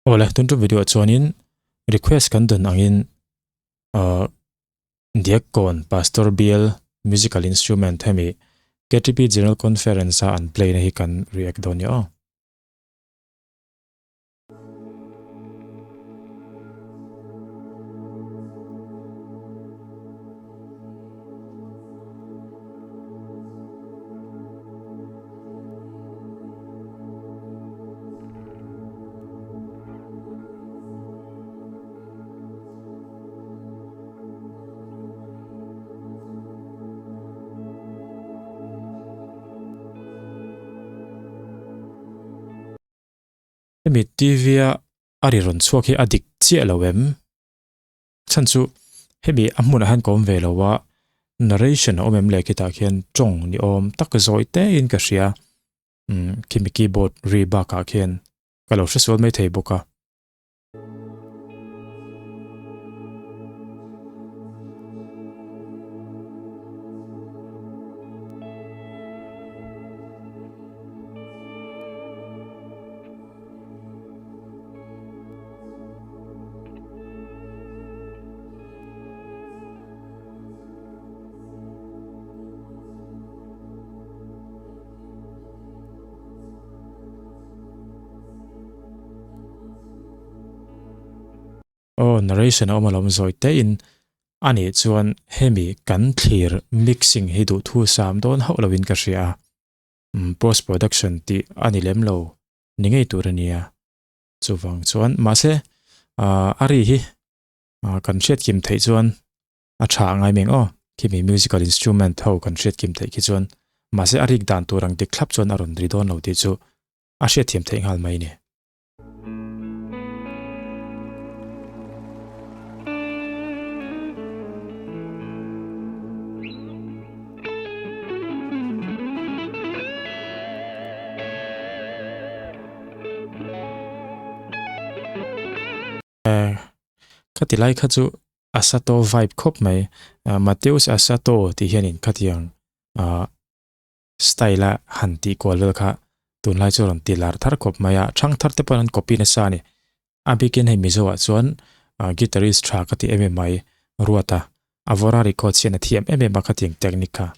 Awle, tun tum video ah chuanin request kan dawn angin ahh Diakkawn Pastor Bial Musical Instrument hemi KTP General Conference a an play na hi kan react dawn nia aw. Hemi TV a a ri rawn chhuak hi a dik chiah lo em? Chhan chu hemi a hmunah hian ka awm ve lo a, narration a awm em le khitah khian tawng ni awm tak zawi te in ka hria. Umm khimi keyboard ri bakah khian ka lo hresual mai thei bawk a. Aw narration a awm alawm zawi te in a nih chuan hemi kan thlir mixing hi duhthu sam dawn hauh lo in ka hria a post production tih a ni lem lo ni ngei tur a nia chuvang chuan mahse a ri hi kan hriat kim theih chuan a tha angai meng aw khimi musical instrument ho kan hriat kim theih khi chuan mahse a rik dan tur ang dik thlap chuan a rawn ri dawn lo tih chu a hriat thiam theih nghal mai ni. Khati lai kha chu Asato vibe khawp mai. Mateus Asato tih hianin khatiang style a han tih kual vel kha tunlai chu rawn ti lar thar khawp mai a. Thang thar te pawhin an copy nasa a ni. A bikin hei Mizo ah chuan guitarist tha ka ti em em mai Ruata a vawra record hian a thiam em em a khatiang technique kha.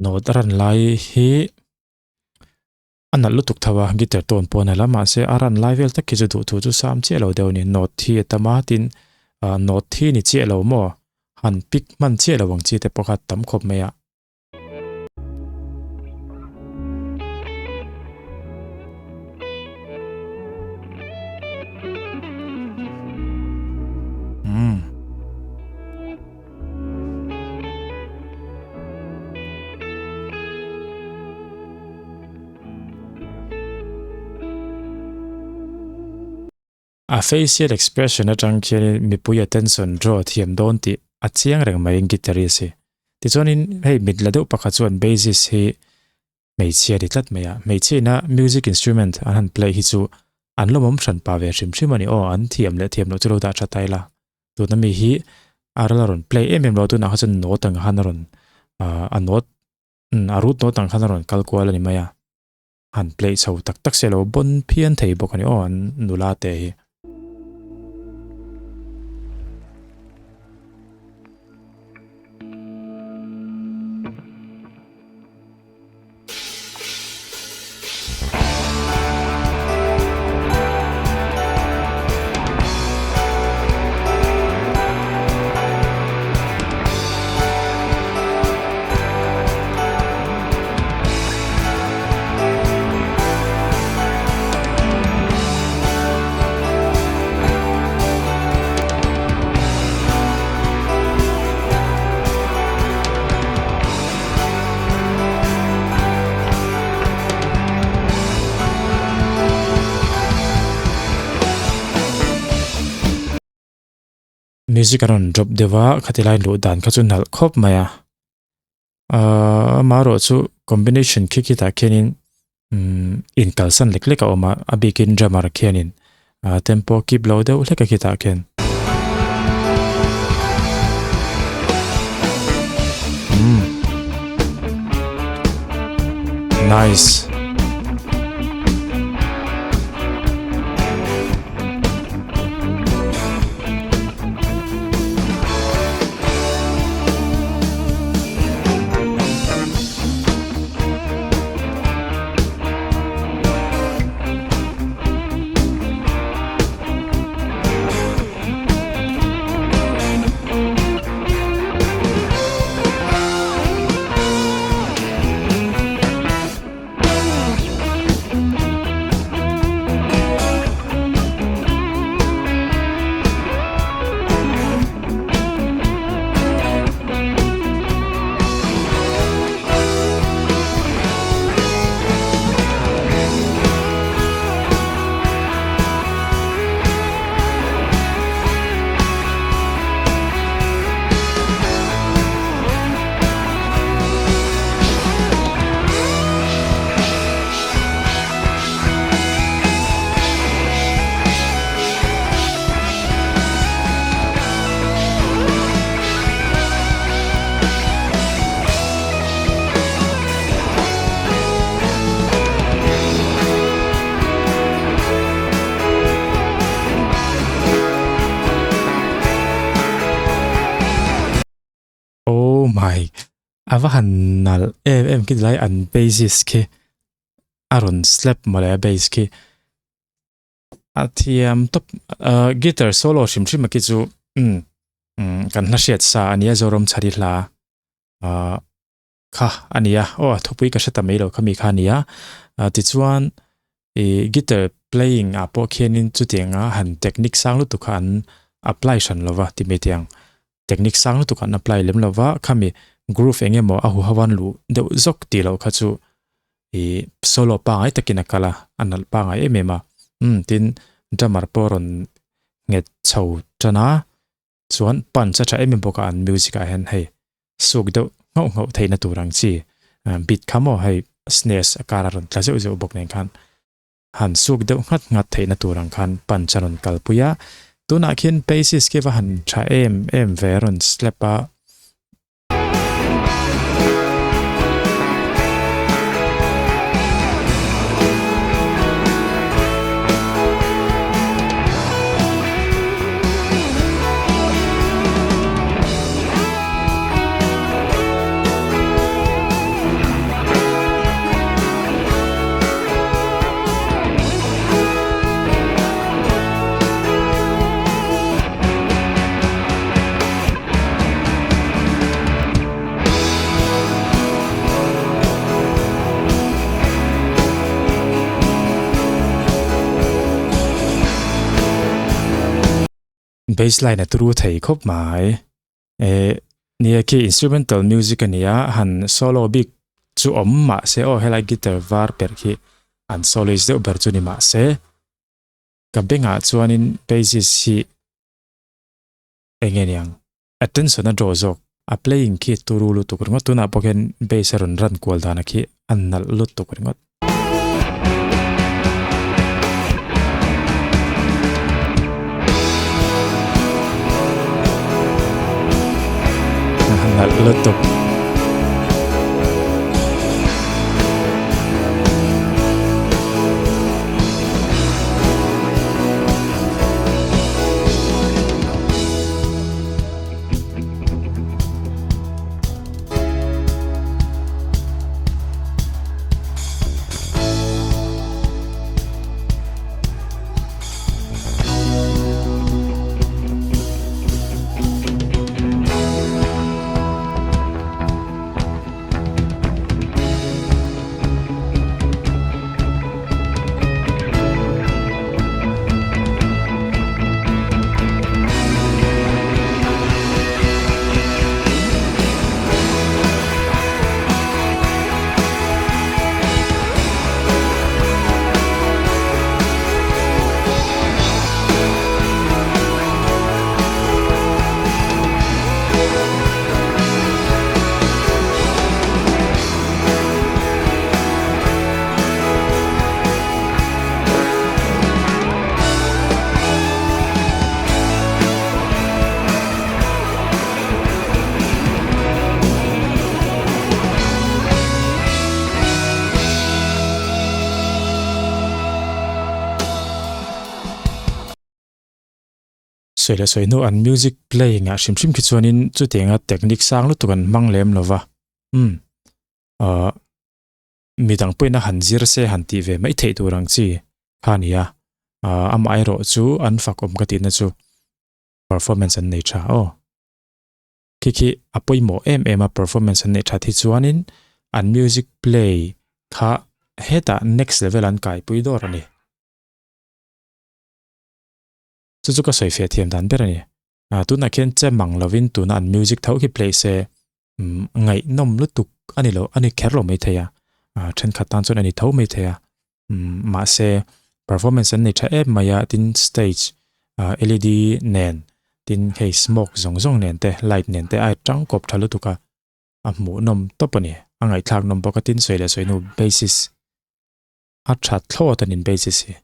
Note a ran lai hi a nalh lutuk tho a guitar tone pawh a nalh a mahse a ran lai vel tak khi chu duhthu chu sam chiah lo deuh a ni note hi a tam a tin ah note hi ni chiah lo maw han pick hman chiah lo ang chi te pawh kha tam khawp mai a. A facial expression atang khianin mipui attention draw thiam dawn tih a chiang reng mai guitarist hi. Tichuanin hei mit la deuh pakhat chuan bassist hi hmeichhia a ni tlat mai a, hmeichhia ina music instrument an han play hi chu an lawmawm hran pah ve hrim hrim a ni aw, an thiam leh thiam loh chu lo dah tha ta ila. Tuna mi hi a ral a rawn play em em lo a, tunah kha chuan note ang khan a rawn ah a note a root note ang khan a rawn kal kual a ni mai a. Han play chho tak tak se lo bawn phian thei bawk a ni aw an nula te hi. Music a rawn drop deuh a, khati lai luh dan kha chu nalh khawp mai a. Ahh amaherawh chu combination khi khitah khianin umm inkalsan lek lek a awm a, a bikin drummer khianin ahh tempo keep lo deuh hlek a khitah khian. Umm nice. Oh my a va han nalh em em khi tilai an bassist khi a rawn slap mawle a bass khi a thiam tawp ah guitar solo hrim hrim a khi chu umm kan hla hriat sa a nia Zoram chhari hla ah kha a ni a aw a thupui ka hre ta mai lo khami kha a ni a ah tichuan ih guitar playing ah pawh khianin chutianga han technique sang lutuk kha an apply hran lo va ti mai teh ang technique sang lutuk an apply lem lo va khami groove eng emaw a huho an luh deuh zawk tih loh kha chu ih solo pangai takin a kal a a nalh pangai em em a umm tin drummer pawh rawn nghet chho tan a chuan punch a tha em em bawk a an music ah hian hei suk deuh nghauh nghauh theihna tur ang chi beat kha maw hei snares a kar a rawn tla zeuh zeuh bawk nen khan han suk deuh nghat nghat theihna tur ang khan punch a rawn kalpui a tunah khian bassist khi va han tha em em ve a rawn slap a. Bassline a turu thei khawp mai. Eh nia khi instrumental music a nia han solo bik chu awm mah se aw helai guitar var perh khi an soloist deuh ber chu ni mah se ka bengah chuanin bassist hi eng nge niang attention a draw zawk a playing khi turu lutuk ringawt tunah pawh khian bass a rawn run kual dan a khi a nalh lutuk ringawt. Nalh lutuk. Sawi leh sawi hnu an music playing ah hrim hrim khi chuanin chutianga technique sang lutuk an hmang lem lo va. Umm ahh midang pawhin a han zir se han tih ve mai theih tur ang chi kha a ni a. Ahh amaherawh chu an fak awm ka tihna chu performance an nei tha aw. Khi khi a pawimawh em em a performance an neih that hi chuanin an music play kha hetah next level an kaipui dawr a ni. Chu chu ka sawi feh thiam dan ber a ni. Ah tunah khian che mang lovin tuna an music tho khi play se umm ngaihnawm lutuk a ni lo a ni kher lo maithei a, ah thenkhat tan chuan a ni tho maithei a. Umm mahse performance an nei tha em mai a tin stage ah led nen tin hei smoke zawng zawng nen te light nen te a tang kawp tha lutuk a a hmuh nawm tawp a ni a ngaihthlak nawm bawk a tin sawi leh sawi hnu basis a tha thlawt a ni basis hi.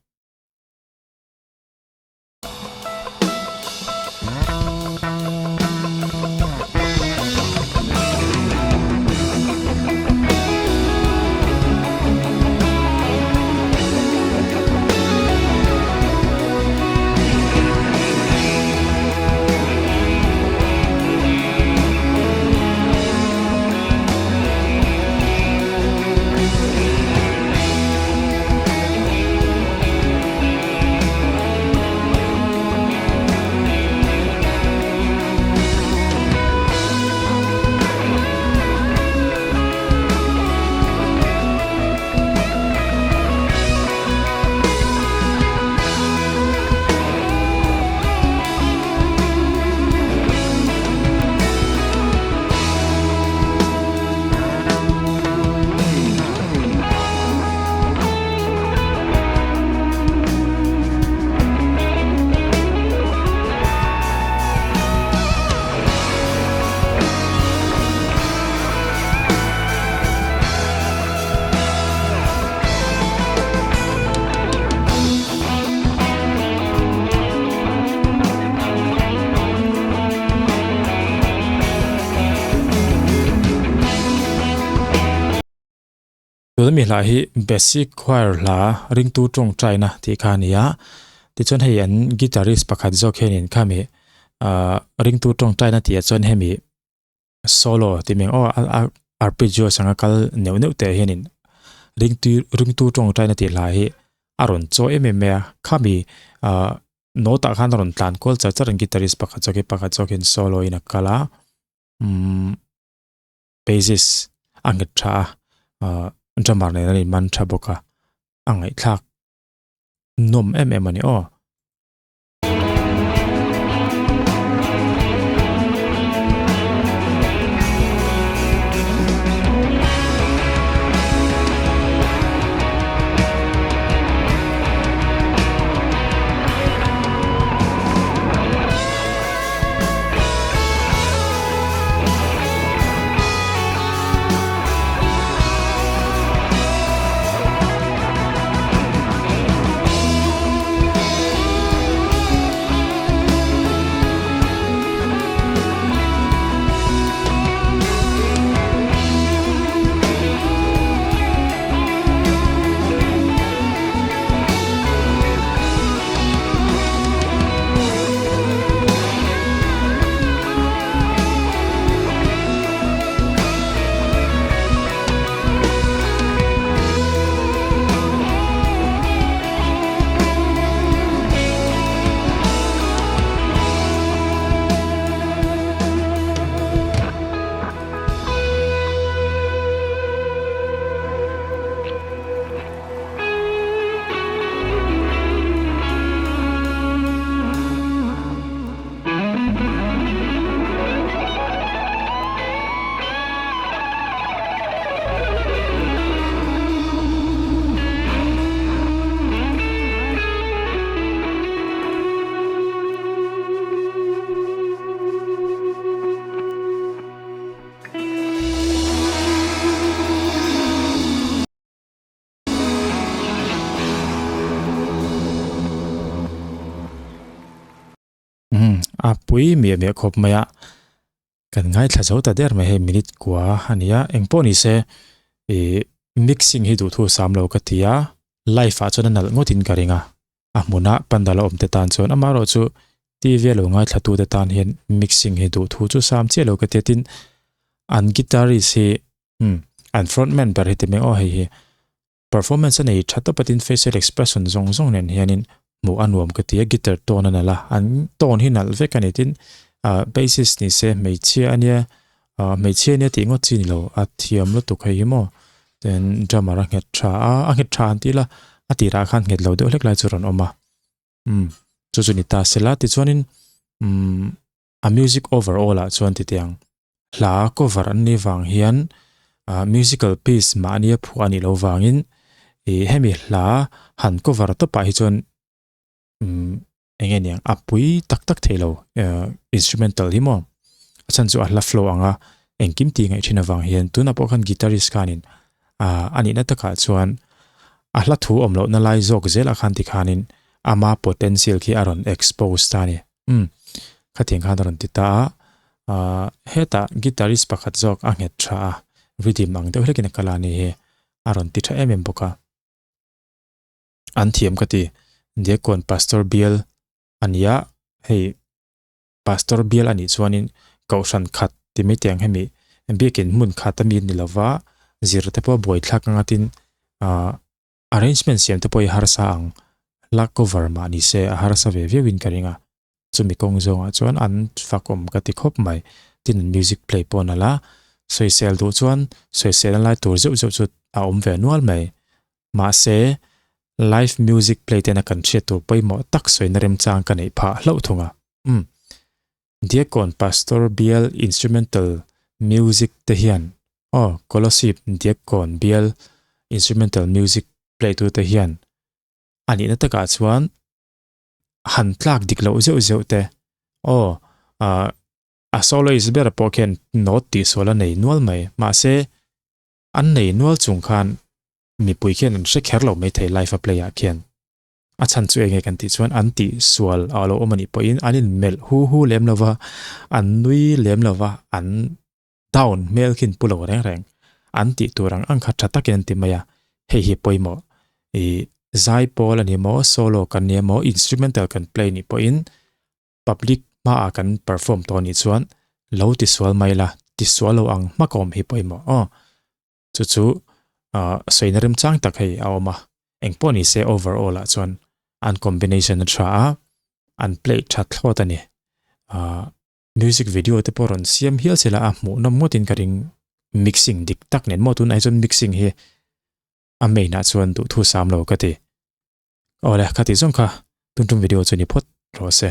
Tuna mi hla hi Basic Choir hla ringtu tawngtaina tih kha a ni a, tichuan hei an guitarist pakhat zawk hianin khami ah ringtu tawngtaina tih ah chuan hemi solo tih mai ang aw a arpeggio sanga kal neuh neuh te hianin ringtu ringtu tawngtaina tih hla hi a rawn chaw em em mai a, khami ah note ah khan a rawn tlan kual char char a guitarist pakhat zawk hi pakhat zawk hian solo in a kal a umm. Basis a nghet tha a, ahh drummer nen an inman tha bawk a, a ngaihthlak nawm em em a ni aw. Umm a pui miah miah khawp mai a, kan ngaithla zo ta der mai hei minute kua a ni a, engpawh ni se ih mixing hi duhthu sam lo ka ti a, live ah chuan a nalh ngawt in ka ring a, a hmuna pandal a awm te tan chuan amaherawh chu. TV a lo ngaithlatute tan hian mixing hi duh thu chu sam chiah lo ka ti a, tin an guitarist hi umm an frontman ber hi ti mai aw hei hi performance a nei tha tawp a tin facial expression zawng zawng nen hianin hmuh a nuam ka ti a, guitar tone a nalh a, an tone hi nalh vek a ni tin ah bassist ni se hmeichhia a nia ah hmeichhia a nia tih ngawt chi ni lo a thiam lutuk hei hi maw tin drummer a nghet tha a a nghet tha an tih la a tirah khan nghet lo deuh hlek lai chu a rawn awm a. Umm chu chu ni ta sela tichuanin umm a music overall ah chuan titiang hla cover an nih vang hian ah musical piece mahni a phuah a nih loh vangin ih hemi hla han cover tawpah hi chuan umm eng nge niang a pui tak tak thei lo ah instrumental hi maw a chhan chu a hla flow ang a engkim tih ngaih thin avang hian tunah pawh khan guitarist khanin ah a nihna takah chuan a hla thu awm lohna lai zawk zelah khan tikhanin ama potential khi a rawn expose ta a ni. Umm khatiang khan a rawn ti ta a, ah hetah guitarist pakhat zawk a nghet tha a, rhythm ang deuh hlekin a kal a ni hi, a rawn ti tha em em bawk a. An thiam ka ti, Diakkawn Pastor bial a nia hei. Pastor bial a nih chuanin Kohhran khat ti mai teh ang hemi biakin hmun khat a mi ni lova zir te pawh buaithlak anga tin ah arrangement siam te pawh hi harsa ang hla cover mah ni se a harsa ve viau in ka ring a chumi kawng zawngah chuan an fakawm ka ti khawp mai tin an music play pawh nalh a sawisel duh chuan sawisel a lai tur zeuh zeuh chu a awm ve nual mai mahse Live music play tena kan hriat tur pawimawh tak sawina remchang ka neih phah hlauh thung a. Umm. Diakkawn Pastor Bial Instrumental Music te hian aw Kolosip Diakkawn Bial Instrumental Music play tu te hian a nihna takah chuan han tlak dik loh zeuh zeuh te aw ah a soloist ber pawh khian note tihsual a nei nual mai mahse an nei nual chung khan mipui khian an hre kher lo maithei live a play ah khian a chhan chu enge kan tih chuan an tih sual a lo awm anih pawhin an in melh hu hu lem lova an nui lem lova an down hmel khi an pu lo reng reng an tih tur ang ang kha tha takin an ti mai a hei hi pawimawh ih zai pawl a ni maw solo kan ni emaw instrumental kan play nih pawhin public hmaah kan perform tawh anih chuan lo ti sual mai la ti sual lo ang hmak a awm hi pawimawh aw. Chu chu sawina remchang tak hei a awm a, engpawh ni se overall ah chuan an combination a tha a, an play tha thlawt a ni. Music video te pawh rawn siam hial se la a hmuhnawm ngawtin ka ring mixing dik tak nen maw tunah hi chuan mixing hi a main ah chuan duhthu sam lo ka ti. Awle khati zawng kha tun tum video chu ni phawt rawh se.